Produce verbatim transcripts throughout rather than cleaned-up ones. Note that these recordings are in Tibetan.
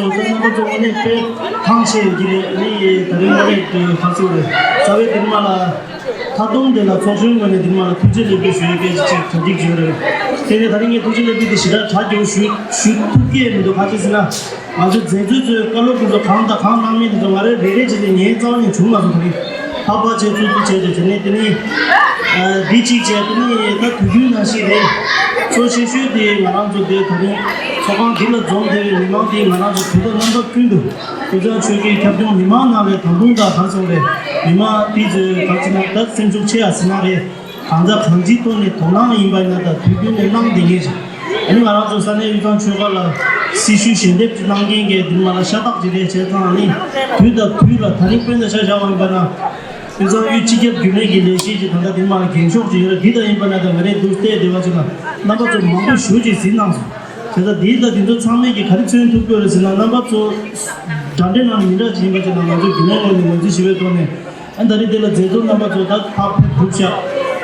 རྣམ་པ་ཚོ་དངོས་གནས་དཔེ་ཐང་ཆད་ཡོད་ཀྱི་རེད། ཨ་ནི་ད་རིང་དངོས་གནས་ཁ་སོ་རེད། རྩ་བའི་འདི་མ་ལ་མཐའ་སྡོམ་དེ་ལ་ཚོགས་ཆུང་ངོས་ནས་འདི་མ་ལ་ཐུགས་རྗེ་ལེགས་འབུལ་ཞུ་ཡས་སྐད་ཆ་ཅིག་གྲ་སྒྲིག་བྱས་ཡོད་རེད། དེ་ནས་ད་རིང་ངས་ཐུགས་རྗེ་ལེགས་འབུལ་དེ་ཞེ་དྲག་གྲ་རྒྱས་ཞུ་ཞུ་ཐུབ་ཀྱི་མི་འདུག་ག་ཅི་ཟེར་ན། ང་ཚོའི་མཛད་གཙོ་ཚོས་བཀའ་སློབ་དེ་ཚོ་གང་དང་གང་གནང་མིན་དེ་ཚོ་ང་རང་རེ་རེ་བྱས་ཏེ་ཉན་རྩ་བ་ནས་བྱུང་མ་སོང་། ད་རིང་ཕར་ཕར་བྱས་ཚུར་ཚུར་བྱས་ཏེ་དེ་ནས་དེ་ནས་འདི་གཅིག་བྱས། དེ་ནས་ད་དུས་རྒྱུན་ནང་བཞིན་རེད། གཙོ་ཆེ་ཤོས་དེ་ང་རང་ཚོ་དེ་ད་རིང་ཚོགས་ཁང་འདི་ལ་འཛོམས་བསྡད་པའི་མི་མང་དེ་ང་རང་ཚོ་དུས་དང་རྣམ་པ་ཀུན་ཏུ་དབུས་གཙང་ཆོལ་ཁའི་ཁྱབ་ཁོངས་མི་མང་ནང་ལ་ད་དུང་ད་ག་རེ་ཟེར་དགོས་རེད། མི་མང་དེ་ཚོས་ག་རེ་ཟེར་ན་ད་སེམས་ཤུགས་ཆེ་ཡ་ཟེར་ན་རེད། གང་ཟག་གང་ཅིའི་ཐོག་ནས་དོ་སྣང་ཡིན་པ་ཡིན་ན་ད་དུས་རྒྱུན་ནས་གནང་བསྡད་མཁན་ཞིག་ཨ་ནི་ང་རང་ཚོ་ས་གནས་དབུས་གཙང་ཆོལ་ཁ་ལ་སྲི་ཞུ་ཞལ་འདེབས་ཅིག་གནང་མཁན་གྱི་འདི་མ་ལ་ཤ་སྟག་ཅིག་རེད། བྱས་ཙང་ཨ་ནི་དུས་དང་དུས་ལ་ད་རིང་དཔེར་ན་ཆ་བཞག་པ་ཡིན་པ་ན་དབུས་གཙང་དབུས་སྤྱི་ཁྱབ་རྒྱུན་ལས་ཀྱི་ལས་བྱེད་ཅིག་ད་ལྟ་འདི་མ་ལ་འགེངས་ཤོག་ཅིག་ཡོད་རེད། འདི་ལྟ་ཡིན་པ་ན་ད་ང་རའི་འདུག་བལྟས་བསྡད་པ་ཅིག་ལ་རྣམ་པ་ཚོ་མང་པོ་ཞེ་ཅིག་གཟིགས་གནང་སོང་། བྱས་ཙང་འདི་ལྟ་འདི་ཚོ་ཚང་མས་ཀྱི་ག་རེ་མཚོན་ཐུབ་ཀྱི་ཡོད་རེད་ཟེར་ན། རྣམ་པ་ཚོ་འདྲ་འདྲའི་ནང་མི་འདྲ་ཅིག་ཡིན་པ་ཅིག་ལ་ང་ཚོ་རྒྱུན་ལས་ངོས་ནས་ངོས་འཛིན་ཞུ་བའི་ཐོག་ནས། ཨ་ད་རེས་འདི་ལ་མཛད་གཙོ་རྣམ་པ་ཚོ་ད་ཕར་ཕེབས་གྲུབ་ཤག་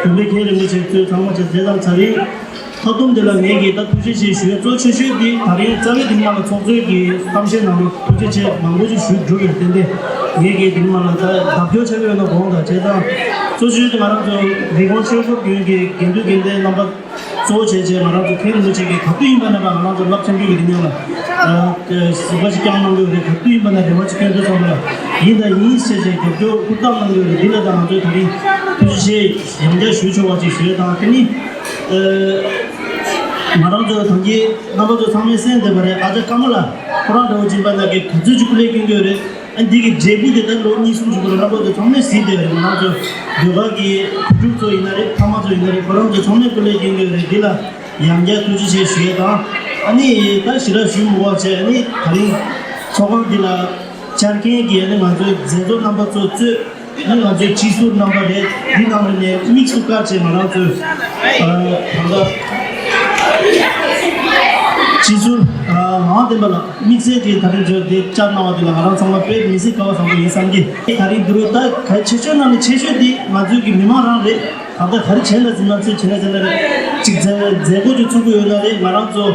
རྒྱུན་ལས་མཁན་རིན་པོ་ཆེ་ཚོས་ཚང་མ་བྱས། བྱས་ཙང་ད་རིང་མཐའ་སྡོམ་འདི་ལ་ངས་ཀྱིས་ད་ཐུགས་རྗེ་ཆེ་ཞུ་ཡ་གཙོ་ཆེ་ཤོས་འདི་ད་རིང་རྩ་བའི་འདི་མ་ལ་ཚོགས་གཙོས་ཀྱི་གཏམ་བཤད་ནང་ལ་ཐུགས་རྗེ་ཆེ་མང་པོ་ཅིག་ཞུས་གྲུབ་པས། ཏན་ཏན་ངས་ཀྱིས་འདི་མ་ལ་ད་ལྡབ་སྐྱོར་བྱ་གི་ཡོད་ན་དགོངས་དག་བྱས་ཙང་གཙོ་ཆེ་ཤོས་འདི་ང་རང་ཚོ་རི་ཀོན་ཆོས་འཁོར་རྒྱུན་གྱི་དགེ་འདུན་དགེ་ལྡན་རྣམ་པ། གཙོ་བོ་བྱས་བྱས་ང་རང་ཚོ་མཁན་རིན་པོ་ཆེ་གིས་ག་དུས་ཡིན་པ་ན་ང་རང་ཚོ་རླབས་ཆེན་པོའི་གི་རིང་ལ་གཟིགས་པ་ཞིག་བསྐྱངས་གནང་གི་ཡོད་རེད། ག་དུས་ཡིན་པ་ན་རེ་བ་ཞིག་བསྐྱོན་དུས་ཙམ་པ་ལ་ཡིན་དང་ཡིན་ཞེས་བྱས་རྒྱབ་སྐྱོར་ཧུར་ཐག་གནང་གི་ཡོད་རེད། འདི་ལ་ད་ང་ཚོས་ད་རིང་ཐུགས་རྗེ་ཆེ་ཡང་བསྐྱར་ཞུ་ཆོག་པ་ཅིག་ཞུ་ཡ་དང་། དེ་ནི་ང་རང་ཚོ་ད་གིན་རྣམ་པ་ཚོ་ཚང་མས་གསན་བསྡད་པ་རེད། ཨ་ཅག་ཀརྨ་ལགས་ཁོ་རང་འདྲ་བོ་ཅིག་ཡིན་པ་ན་གི་ག་ཚོད་ཅིག་སྐུ་ལས་བསྐྱོན་གི་ཡོད་རེད། ཨ་འདི་གི་འབྲས་བུ་དེ་ད་ལོ་གཉིས་གསུམ་ཅིག་གོང་ལ་རྣམ་པ་ཚོ་ཚང་མས་གཟིགས་བསྡད་ཡོད་རེད། ང་རང་ཚོ་ཟློས་གར་གྱི་བུ་ཕྲུག་ཚོ་ཡིན་ན་རེད། ཕ་མ་ཚོ་ཡིན་ན་རེད། ཁོ་རང་ཚོ་ཚང་མས་སྐུ་ལས་བསྐྱོན་གྱི་ཡོད་རེད། འདི་ལ་ཡང་བསྐྱར་ཐུགས་རྗེ་ཆེ་ཞུ་ཡས་དང་། ཨ་ནི་ད་ཞེ་དྲག་ཞུ་མི་དགོས་པ་བྱས། ཨ་ནི་ད་རིང་ཚོགས་ཁང་འདི་ལ་བཅར་མཁན་གྱི་ཨ་ནི་ང་ཚོའི་མཛད་གཙོ་རྣམ་པ་ཚོ་གཙོས། ཨ་ནི་ང་ཚོའི་སྤྱི་ཟུར་རྣམ་པ་རེད། འདི་ནང་ལ་ནས་དམིགས་སུ་བཀར་བྱས་ང་རང་ཚོའི་ཨ་ད་ལྟ་སྤྱི་ཟུར་ཨ་ངག་དབང་བསྟན་པ་ལགས་དམིགས་བསལ་གྱིས་ད་རིང་བརྗོད་དེ་བཅར་གནང་བ་དེ་ལ་ང་རང་ཚང་མ་དཔེ་མི་སྲིད་དགའ་བ་བཟང་པོ་ཡིན་བསམ་གི། ད་རིང་འདི་རུ་ད་གལ་ཆེ་ཤོས་ནང་ནས་ཆེ་ཤོས་འདི་ང་ཚོའི་གི་མི་མང་རང་རེད། ད་ལྟ་ག་རེ་བྱས་ན་ཟིན་ན་ཚོད་བྱས་ན་ཟིན་ན་རེད། ཅིག་མཛད་མཛད་སྒོ་ཅིག་ཚོགས་ཀྱི་ཡོད་ན་རེད། ང་རང་ཚོ་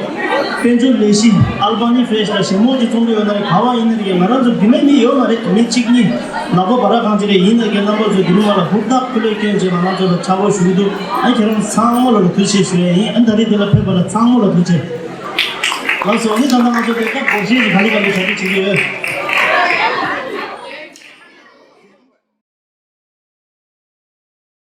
དཔལ་འབྱོར་ལས་གཞི་ཨལ་པ་ནི་ཕེ་ཤི་ལ་ཞྭ་མོ་ཅིག་ཚོགས་ཀྱི་ཡོད་ན་རེད། ག་བ་ཡིན་ན་རེད། ང་རང་ཚོ་རྒྱུས་མེད་མི་ཡོད་མ་རེད། མི་གཅིག་གཉིས་ལག་པ་འབར་གང་ཅི་རེད། ཡིན་ན་རྒན་རྣམ་པ་ཚོ་འདི་རུ་མ་ལ་ཧུར་ཐག་སྐུ་ལས་བསྐྱོན་བྱས་ང་རང་ཚོ་ལ་ཕྱག་དབང་ཞུ་གི་འདུག་ཨ་ཁྱེད་རང་ཚང་མ་ལ་ཐུགས་རྗེ་ཆེ་ཞུ་ཡ་ཡིན། ཨ་ད་རེས་འདི་ལ་ཕེབས་པ་ལ་ཚང་མ་ལ་ཐུགས་རྗེ་ཆེ། ལགས་སོ། ཨ་ནི་ད་ལྟ་ང་ཚོ་དེ་སྐབས་སྒོར་གཞས་ཀྱི་ག་ལེ་ག་ལེ་གྲ་སྒྲིག་བྱེད་ཀྱི་ཡོད།